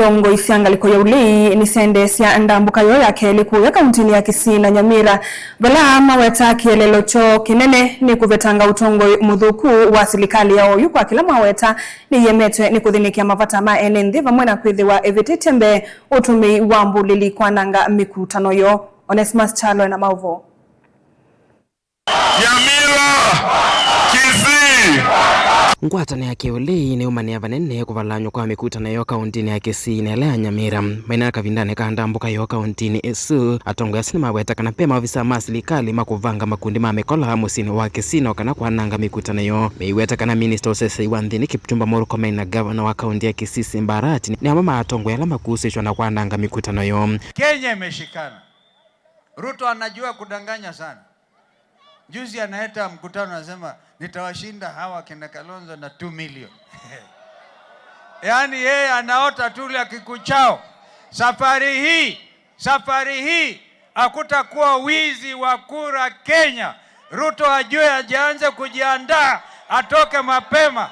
Ndongo isyangaliko ya ulei ni sya ndambuka yo ya keli kuya kauntini ya Kisii na Nyamira vala maweta kielelo cho kinene ni kuvetanga utongoi muthuku wa silikali ya oyu kwa kila maweta ni yemetwe ni kuthinikia mavata ma ene nthi vamwe na kwithiwa ivitite mbee utumii wa mbulili kwananga mikutano yo. Onesmus Chalo na mauvo. Nyamira, Kisii. Ngwatano ya kiulei niumania vanene kuvalanywa kwa mikutano yo kauntini ya Kisii na ila ya Nyamira. Maina kavindane ka ndambuka yo kauntini isu atongoi asu nimaweta kana pe maofisa ma silikali makuvanga makundi ma mikola musini wa Kisii na kana kwananga mikutano yo. Meiweta kana minista usesei wa nthini Kipchumba Murkomen na gavana wa kaunti ya Kisii Simba Arati ni amwe ma atongoi ala makuhusishwa na kwananga mikutano yo. Kenya imeshikana. Ruto anajua kudanganya sana. Juzi anaeta mkutano anasema nitawashinda hawa kina Kalonzo na 2 million. Yaani yeye anaota tule akikuchao. Safari hii hakutakuwa wizi wa kura Kenya. Ruto ajue, ajianze kujiandaa, atoke mapema.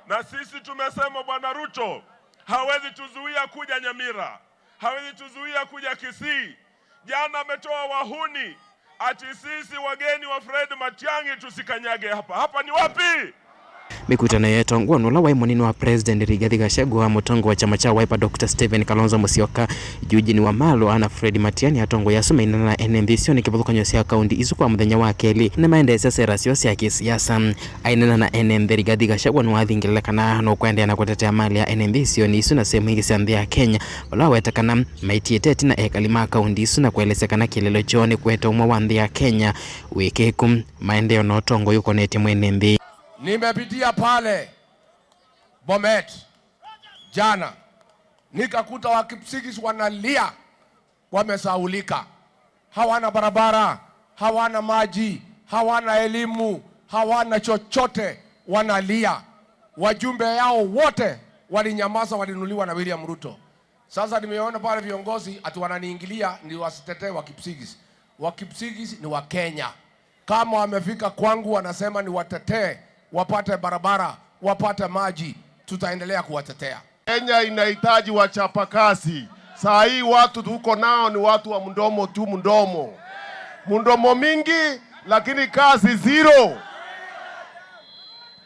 Na sisi tumesema Bwana Ruto hawezi tuzuia kuja Nyamira, hawezi tuzuia kuja Kisii. Jana ametoa wahuni ati sisi wageni wa Fred Matiang'i tusikanyage hapa. Hapa ni wapi? Mikutano yetongwa nula wai munini wa President Rigathi Gachagua, mutongo wa chama cha Wiper Dr. Stephen Kalonzo Musyoka, Eugene Wamalwa na Fred Matiang'i atongo yasumaina na NMBC ni kivathukanyo sya kaunti isu kwa muthenya wa keli ni maendeesya sera syo sya kisiasa. Ainena na NMB Rigathi Gachagua niwathingilile kana nukwendea na kutetea mali ya NMB ni isu na sehemu ingi sya nthi ya Kenya vala weta kana maitiite tina ekali ma kaunti isu na kuelesya kana kielelo kyoo ni kuete umwe wa nthi ya Kenya wikiku maendeeo na utongo yukonetye mwene nthi. Nimepitia pale Bomet jana, nikakuta Wakipsigis wanalia, wamesaulika, hawana barabara, hawana maji, hawana elimu, hawana chochote, wanalia. Wajumbe yao wote walinyamaza, walinuliwa na William Ruto. Sasa nimeona pale viongozi ati wananiingilia ni wasitetee Wakipsigis. Wakipsigis ni Wakenya. Kama wamefika kwangu wanasema ni watetee wapate barabara, wapate maji, tutaendelea kuwatetea. Kenya inahitaji wachapakazi. Saa hii watu tuko nao ni watu wa mdomo tu, mdomo mdomo mingi, lakini kazi zero.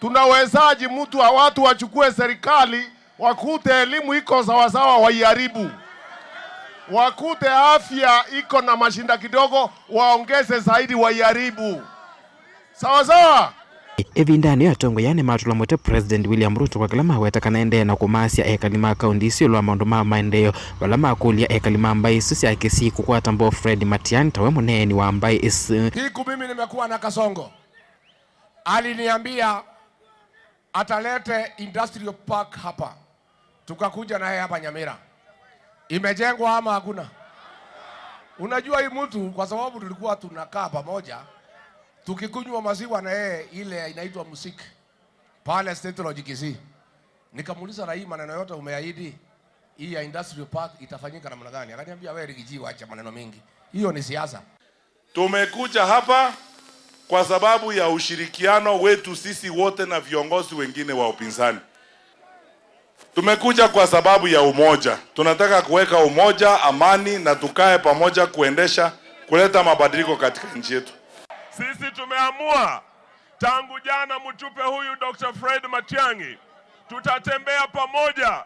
Tunawezaji mtu wa watu wachukue serikali wakute elimu iko sawasawa, waiharibu, wakute afya iko na mashinda kidogo, waongeze zaidi, waiharibu, sawasawa. Ivindani atongo yani matula mwete President William Ruto kwa kila maweta kana endee na kumasya ekali ma kaunti isio lwa maundu ma maendeeo vala makulia ekali ma mbai isu sya Kisii kukwata mbo Fred Matiang'i tawe muneni wa mbai isu. Siku mimi nimekuwa na Kasongo, aliniambia atalete industrial park hapa, tukakuja naye hapa Nyamira. Imejengwa ama hakuna? Unajua hii mtu, kwa sababu tulikuwa tunakaa pamoja tukikunywa maziwa na yeye, ile inaitwa musiki pale State Lodge Kisii. Nikamuuliza, na hii maneno yote umeahidi hii ya industrial park itafanyika namna gani? Akaniambia, wewe Riggy G, acha maneno mingi, hiyo ni siasa. Tumekuja hapa kwa sababu ya ushirikiano wetu sisi wote na viongozi wengine wa upinzani. Tumekuja kwa sababu ya umoja. Tunataka kuweka umoja, amani na tukae pamoja kuendesha kuleta mabadiliko katika nchi yetu. Sisi tumeamua tangu jana, mtupe huyu Dr. Fred Matiang'i, tutatembea pamoja,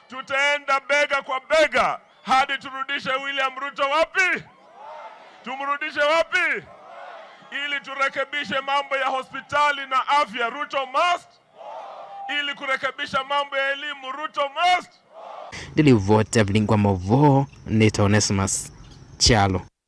tutaenda bega kwa bega hadi turudishe William Ruto wapi? Tumrudishe wapi? Ili turekebishe mambo ya hospitali na afya, Ruto must. Ili kurekebisha mambo ya elimu, Ruto must. Ndilivote vilingwa movo nita Onesmus Chalo.